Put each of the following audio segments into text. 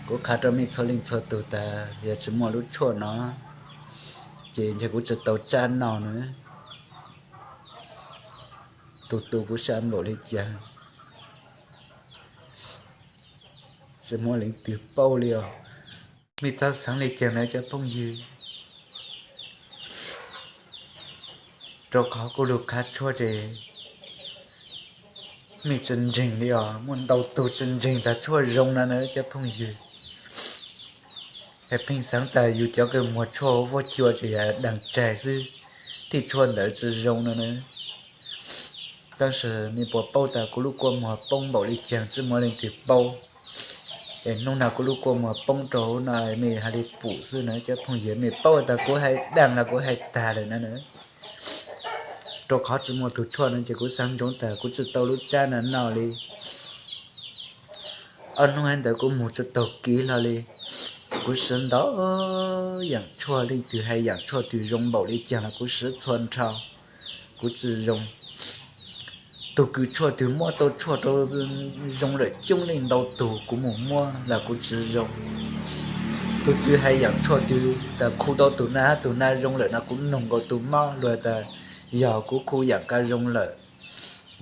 Kuv qha rau mej txhua leej txhua tug tas yog tsi muaj lub tshuaj no ces ntshe kuv tsi tau tsaj noj na. Tug tu kuv sab npaum le caag, tsi muaj leej twg paub li os. Mej txhob xaav le caag na cov phooj ywg, rau qhov kuv lug qha tshuaj ces mej tsi ntseeg li os. Muaj ntau tug tsi ntseeg tas tshuaj zoo na na cov phooj ywg. Pheej xaav tas yug cov kws muag tshuaj huv fuab cua tsi yog daag tsaig xwb, tej tshuaj ntawd tsi zoo no na. Tab sis mej puas paub tas kuv lub kua muag poob npaum le caag tsi muaj leej twg paub. Es nub no kuv lub kua muag poob rau huv no mej has le pum xwb na cov phooj ywg. Mej paub tas kuv hais daag los kuv hais tag lawm na. Rau qhov tsi muaj tug tshuaj no ces kuv xaav ntsoov tas kuv tsi tau lub tsab no noj li. Ob nub hab ntawd kuv moog tsi taug kev hlo li. Kuv siv ntau yaam tshuaj, leej twg has yaam tshuaj twg zoo npaum le caag los kuv siv txhua nrho, kuv tsi zoo. Tug kws tshuaj twg muab tau tshuaj rau zoo lawm coob leej ntau tug kuv moog muab los kuv tsi zoo. Tug twg has yaam tshuaj twg tas khu tau tug na hab tug na zoo lawm no kuv noog nkaus tug mob luag tas yog kuv khu yaam ko zoo lawm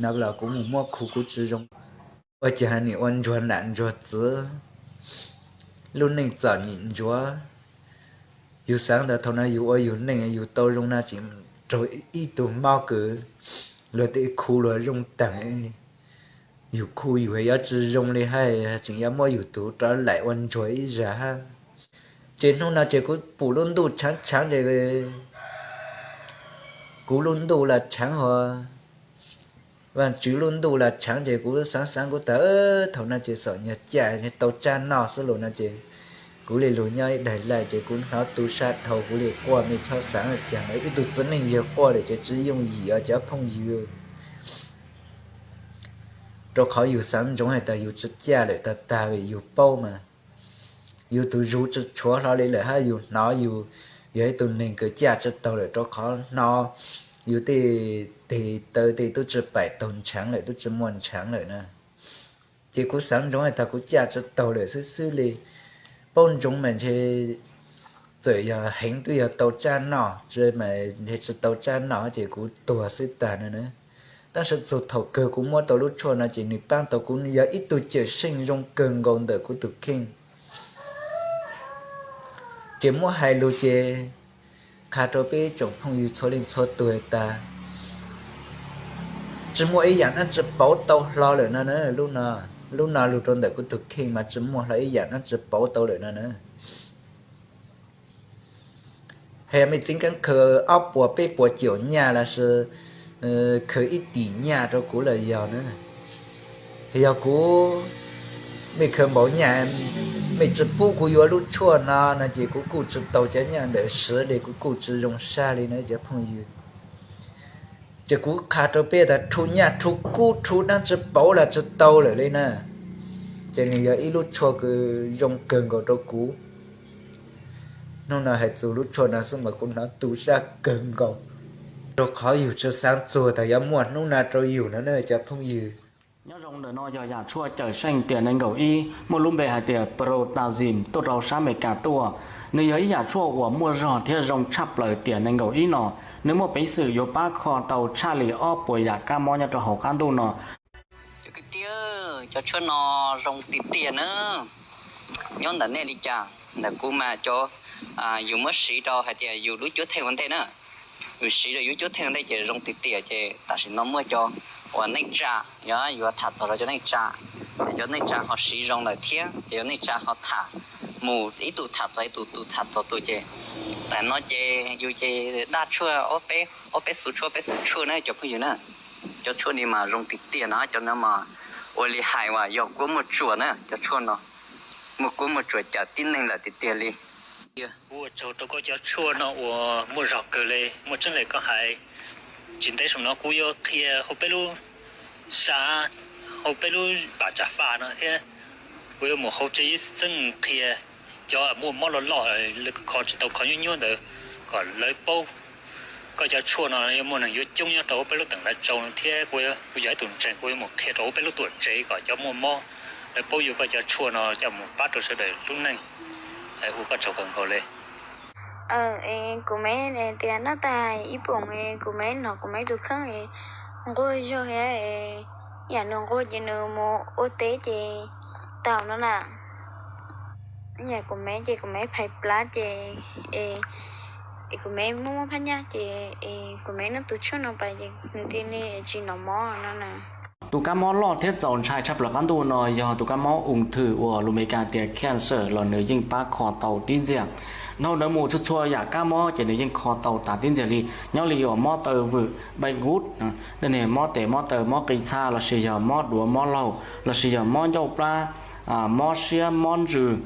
no los kuv moog muab khu kuv tsi zoo. Ua cas has nwg ua ntsuag nam ntsuag txiv, lub neej txom nyem ntsuav. Yug xaav tas thaum no yug ua yug neej yug tau zoo no tseem raug ib tug mob kws luag tej khu luag zoo taag, yug khu yug yuav tsi zoo li hab tseem yuav muab yug tug rov laim ua ntsuag ib zag hab. Ces nub no ces kuv pum lub ntuj tshaav tshaav ces kuv lub ntuj los tshaav hos Vaajtswv lub ntuj los tshaav ces kuv xaav xaav kuv tas thaum no ces xom nyog caj tau tsaj noj xwb lug no ces kuv le lug nyob ib daig laij ces kuv hnov tu sab dhau kuv le quaj. Mej txhob xaav caag, ib tug txiv neej yawg quaj lawm ces tsi yooj yim os cov phooj ywg. Rau qhov yug xaav ntsoov has tas yug tsi caj lawm tag tag vim yug paub mas yug tug zug tsi tshuav hlo li lawm hab yug hnov yug yog ib tug neeg kws caj tsi taug lawm rau qhov hnov yug tej teg taw tej tub tsi paim taug ntshav lawm, tub tsi muaj ntshav lawm na. Ces kuv xaav ntsoov has tas kuv caj tsi taug lawm xwb xwb li. Paub ntsoov mas ntshe txawm yog heev twb yog tau tsaj noj, tsi mas ntshe tsi tau tsaj noj ces kuv tuag xwb tag no na. Tab sis txug thaum kawg kuv muab tau lub tshuaj no ces nwg paab tau kuv yog ib tug cawm seej zoo kawg nkaus ntawm kuv tug kheej. Ces muab hais lug ces qha rau peb tsoom phooj ywg txhua leej txhua tug tas tsi muaj ib yaam dlaab tsi pauv tau hlo lawm no. Lub no lug rau ntawm kuv tug kheej mas tsi muaj hlo ib yaam dlaab tsi pauv tau lawm no na. Has mej txeev kaab khaws ob puas peb puas caum nyaj lossis khaws ib tim nyaj rau kuv los yog na. Yog kuv, mej khaws npaum nyaj, mej tsi pub kuv yuav lub tshuaj no no ces kuv kuj tsi tau cov nyaj ntawd siv li, kuv kuj tsi zoo sab li na cov phooj ywg. Ces kuv qha rau peb tas rhu nyaj rhu kub rhu dlaab tsi pauv los tsi tau lawm li na. Ces nws yog ib lub tshuaj kws zoo kawg nkaus rau kuv. Hnub no hais txug lub tshuaj no xwb mas kuv hnov tu sab kawg nkaus, rau qhov yug tsi xaav txuag tas yuav muaj hnub no rau yug no na cov phooj ywg. Nyob zoo, ntawm no yog yaam tshuaj cawm seej tiam nees nkaum ib muaj lub npe hais tias Protandim tuaj rau sab Amelikas tuaj. Nws yog ib yaam tshuaj uas muaj zog thiab zoo tshaj plaws tiam nees nkaum ib no. Nws muaj peev xwm yuav pab kho tau tshaj li ob puas yam kab mob nyob rau hauv qab ntuj no. Cov kwv tij, cov tshuaj no zoo tiag tiag na. Nyob ntawm nej li cas, ntawm kuv mas cov, yus muab siv rau hais tias yus lub cuab theej ua ntej na. Yus siv rau yus cuab theej ua ntej ces zoo tiag tiag. Ces tam sim no muaj cov uas neej tsa, yog yuav tham txog rau cov neej tsa, ces cov neej tsa ho siv zoo lawm thiab ces cov neej tsa ho tham mus ib tug tham txog ib tug, tus tham txog tus ces tam no ces yus ces daj tshuaj ob peb, ob peb xuv tshuaj, peb xuv tshuaj na cov phooj ywg na. Cov tshuaj ni mas zoo tiag tiag no, cov no mas ua li hais uas yog kuab muaj tsuas na, cov tshuaj no muaj kuab muaj tsuas cawm tib neeg lawm tiag tiag li. Kuv ua tsaug rau koj cov tshuaj no uas muaj zog kawg li, muaj tseeb li koj hais. Tsis ntev saum no kuv yuav qhia hauv peb lub xav, hauv peb lub pam tsam faj no thiab. Kuv yuav mus hauv tsev ib txheej qhia cov muaj mob loj loj, lawv kho tsis tau, kho nyuaj nyuaj ntawd kom lawv paub. Koj cov tshuaj no yuav muaj neeg yuav coob nyob rau hauv peb lub teem Lav Tsau no thiab kuv, kuv yog ib tug ntseeg, kuv yuav mus qhia rau hauv peb lub tuam tsev kom cov muaj mob Lawv paub yuav koj cov tshuaj no coj mus pab rau sawv daws lub neej, ua koj tsaug kawg nkaus li. Es kuv me tias noj tag ib poom, kuv me hnov kuv me tus kheej nquag zog thiab, yam nws nquag ces nws mus ua teb ces tau no na. Yam kuv me ces kuv me phais plab ces, es kuv me muaj muaj phaj nyaj ces, es kuv me noj tus tshuaj no pais ces nws thiaj li tsis hnov mob no na. Tus kab mob loj thiab txaus ntshai tshaj plaws qab ntuj no yog tus kab mob ung thư uas lus Meskas tias cancer los nws yeej pab kho tau tib ntxiag. Dhau ntawd mus txhua txhua yam kab mob ces nws yeej kho tau tas tib ntxiag li, nyob li uas mob taw vwm bệnh gút, tej niag mob tes mob taw mob qi txha lossis yog mob duav mob laug lossis yog mob ncauj plab, mob siab mob ntsws,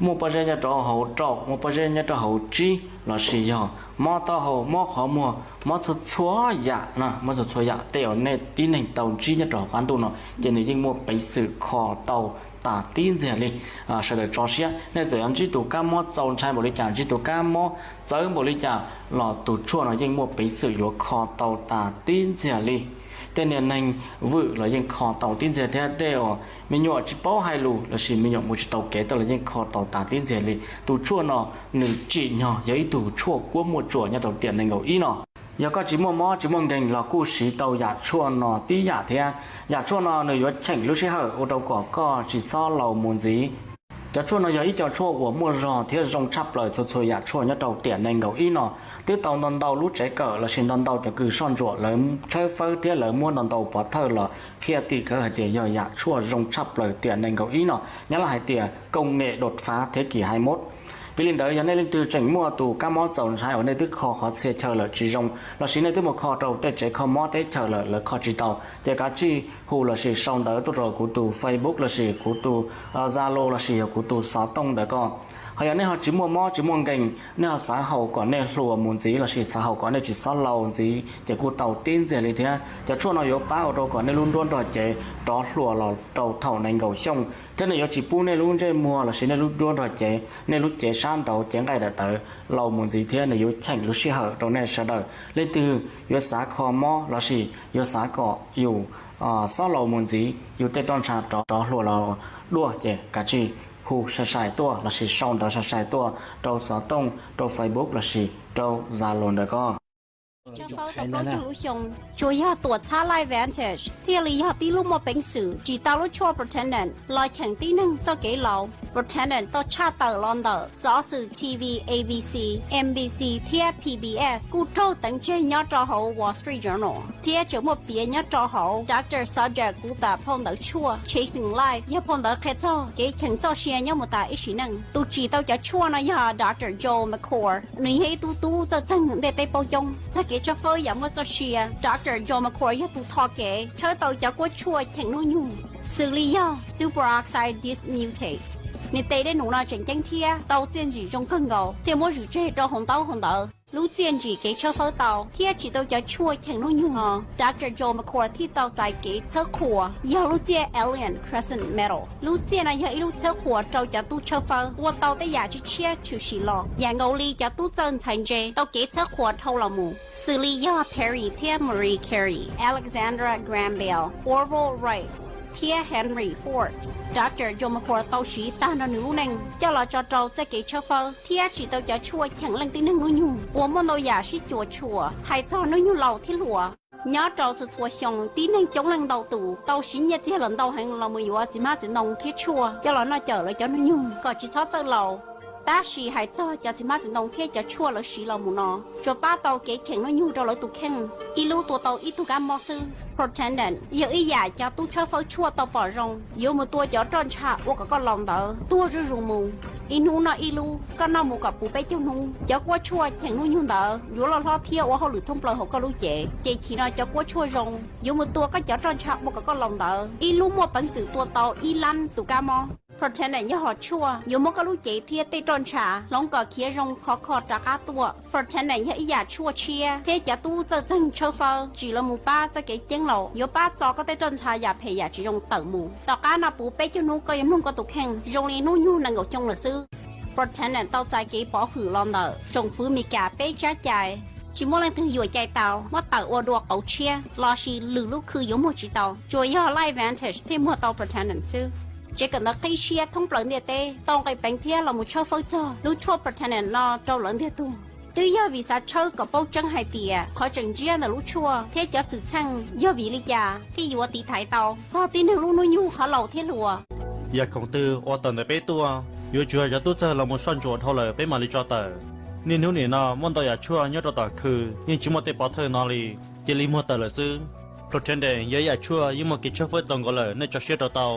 muaj pob zeb nyob rau hauv raum, muaj pob zeb nyob rau hauv tsib, lossis yog mob taub hau, mob qhov muag, mob txhua txhua yam, mob txhua txhua yam tej uas nej tib neeg tau ntsib nyob rau hauv qab ntuj no ces nws yeej muaj peev xwm kho tau tas tib ntxiag li. Sawv daws tso siab, nej txawm yuav ntsib tus kab mob txaus ntshai npaum li cas, ntsib tus kab mob txawv npaum li cas los tus tshuaj no yeej muaj peev xwm yuav kho tau tas tib ntxiag li. Tej niag neeg vwm los yeej kho tau tib ntxiag thiab, tej uas me nyuam tsis paub hais lus lossis me nyuam mus tsis tau kev tuaj los yeej kho tau tas tib ntxiag li. Tus tshuaj no nws tsim nyog yog ib tug tshuaj kuab muaj tsuas nyob rau tiam nees nkaum ib no. Yog koj tsis muaj mob tsis muaj nkeeg los kuj siv tau yam tshuaj no tib yam thiab. Yam tshuaj no nws yuav cheem lub sij hawm ua rau kom koj tsis txhob laus mus ntxiv. Cov tshuaj no yog ib co tshuaj uas muaj zog thiab zoo tshaj plaws txhua txhua yam tshuaj nyob rau tiam nees nkaum ib no. Twb tau ntau ntau lub tsev kawm lossis ntau ntau cov kws soj ntsuam lawv tshawb fawb thiab lawv muab ntau ntau pov thawj los qhia tim khawv hais tias yog yam tshuaj zoo tshaj plaws tiam nees nkaum ib no, nyab laj hais tias công nghệ đột phá thế kỷ hai mươi mốt. Vim li ntawd yog nej leej twg tseem muaj tus kab mob txaus ntshai uas nej twb kho qhov txhia chaw lawm tsis zoo lossis nej twb mus kho rau tej tsev kho mob teb chaws lawm lawv kho tsis tau ces kav tsij hu lossis sau ntawv tuaj rau kuv tus Facebook lossis kuv tus Zalo lossis yog kuv tus xov tooj ntawm ko. Ho yog nej ho tsis muaj mob tsis muaj nkeeg, nej ho xav haus kom nej hluas mus ntxiv lossis xav haus kom nej tsis txhob laus ntxiv ces kuj tau tib ntxiag li thiab. Cov tshuaj no yuav pab ua rau kom nej lub nruab nrog cev rov hluas los rau thaum nees nkaum xyoo thiab nws yuav tsis pub nej lub ntsej muag lossis nej lub nruab nrog cev, nej lub cev sab nraud cev nqaij daim tawv laus mus ntxiv thiab nws yuav cheem lub sij hawm rau nej sawv daws. Leej twg yuav xav kho mob lossis yuav xav kom yus txhob laus mus ntxiv, yus tej roj ntsha rov rov hluas los dua ces kav tsij hu sai sai tuaj lossis sau ntawv sai sai tuaj rau xov tooj, rau Facebook lossis rau Zalo ntawm ko. Tshawb fawb tau plaub caug lub xyoo, tsuas yog tuam txhab Life Vantage thiaj li yog tib lub muaj peev xwm tsis tau lub tshuaj Protandim los cheem tib neeg txoj kev laus. Protandim tau tshaj tawm los ntawm xov xwm T V A B C, N B C thiab P B S, kuj raug teev tseg nyob rau hauv Wall Street Journal thiab tseem muaj piav nyob rau hauv Doctor Subject kuv tas phau ntawv tshuaj Chasing Life, yog phau ntawv qhia txog kev cheem txoj sia nyob mus tas ib sim neej. Tus tsim tau cov tshuaj no yog Doctor Joel McCord, nws yog ib tug tub txawj txeeg ntiaj teb paub coob txog kev tshawb fawb yam muaj txoj sia. Doctor Joel McCord yog tus tho kev tshawb tau cov kuab tshuaj cheem hnub nyoog, xws li yog superoxide dismutase. Nws tes dej num no tseem ceeb thiab tau txiaj ntsim zoo kawg nkaus thiaj muab zwm tseg rau hauv ntaub hauv ntawv. Lub txiaj ntsim kev tshawb fawb tau thiab tsim tau cov tshuaj cheem hnub nyoog no, Doctor Joel McCord thiaj tau txais kev txhawb qhuas yog lub txiaj Allied Crescent Medal. Lub txiaj no yog ib lub txhawb qhuas rau cov tub tshawb fawb ua tau tej yam tshiab tshiab tshwm sim los, yam nkaus li cov tub txawj ntxhais ntse tau kev txhawb qhuas dhau los mus, xws li yog Perry thiab Marie Carey, Alexandra Graham Bell, Orville Wright, thiab Henry Ford. Doctor Joel McCord tau siv tag nrho nws lub neej coj los tso rau txoj kev tshawb fawb thiab tsim tau cov tshuaj cheem leej tib neeg hnub nyoog uas muaj ntau yam sib cuam tshuam hais txog hnub nyoog laus thiab hluas. Nyob rau txhua txhua xyoo, tib neeg coob leej ntau tus tau siv nyiaj txiag los ntau heev los mus yuav txiv hmab txiv ntoo thiab tshuaj coj los noj cawm lawv cov hnub nyoog kom tsis txhob txawj laus. Tab sis hais txog cov txiv hmab txiv ntoo thiab cov tshuaj lawv siv los mus no, tsuas pab tau kev cheem hnub nyoog rau lawv tus kheej. Ib lub tua tau ib tug kab mob xwb. Protandim yog ib yam cov tub tshawb fawb tshuaj tau pom zoo, yuav mus tua cov roj ntsha ua kom koj laus ntawd tuag zuj zus mus. Ib hnub noj ib lub, koj noj mus kom puv peb caug hnub. Cov kuab tshuaj cheem hnub nyoog ntawd yuav loj hlob thiab ua hauj lwm thoob plaws hauv koj lub cev, ces chim no cov kuab tshuaj zoo yuav mus tua koj cov roj ntsha ua kom koj laus ntawd. Ib lub muaj peev xwm tua tau ib lab tus kab mob. Protandim yog hom tshuaj yuav muab koj lub cev thiab tej roj ntsha hloov kom khiav zoo khov kho rov qab tuaj. Protandim yog ib yam tshuaj tshiab thiab cov tub txawj txeeg tshawb fawb tsim los mus pab txoj kev ceeb laus, yuav pab txo koj tej roj ntsha yam phem yam tsis zoo tawm mus. Tom qab no puv peb caug hnub koj yuav mloog koj tus kheej zoo li hnub nyoog nees nkaum xyoo lawm xwb. Protandim tau txais kev pov hwm los ntawm tsoom fwv Mes Kas peb tsab cai. Tsis muaj leej twg yuam cai tau muab tawm ua dua qauv tshiab lossis lwm lub khw yuav muag tsis tau, tsuas yog Light Vantage thiaj muag tau Pretenders xwb. Tsev kawm ntawv qib siab thoob plaws ntiaj teb tau nqis peev thiab los mus tshawb fawb txog lub tshuaj Pretenders no rau lawv ntiag tug. Twb yog vim xav tshawb kom paub tseeb hais tias qhov tseem ntsiab ntawm lub tshuaj thiab cov xwm txheej yog vim li cas thiaj yuav tiv thaiv tau txog tib neeg lub hnub nyoog qhov laus thiab hluas. Yam khoom twg uas tawm ntawm peb tuaj yuav tsuas yog cov tub txawg los mus soj ntsuam dhau lawm peb mam li tso tawm. Niaj hnub nim no muaj ntau yam tshuaj nyob rau tom khw yeej tsis muaj tej pov thawj no li, cia li muag tawm lawm xwb. Pretenders yog ib yam tshuaj yeej muaj kev tshawb fawb txaus nkaus lawm, nej tso siab rau tau.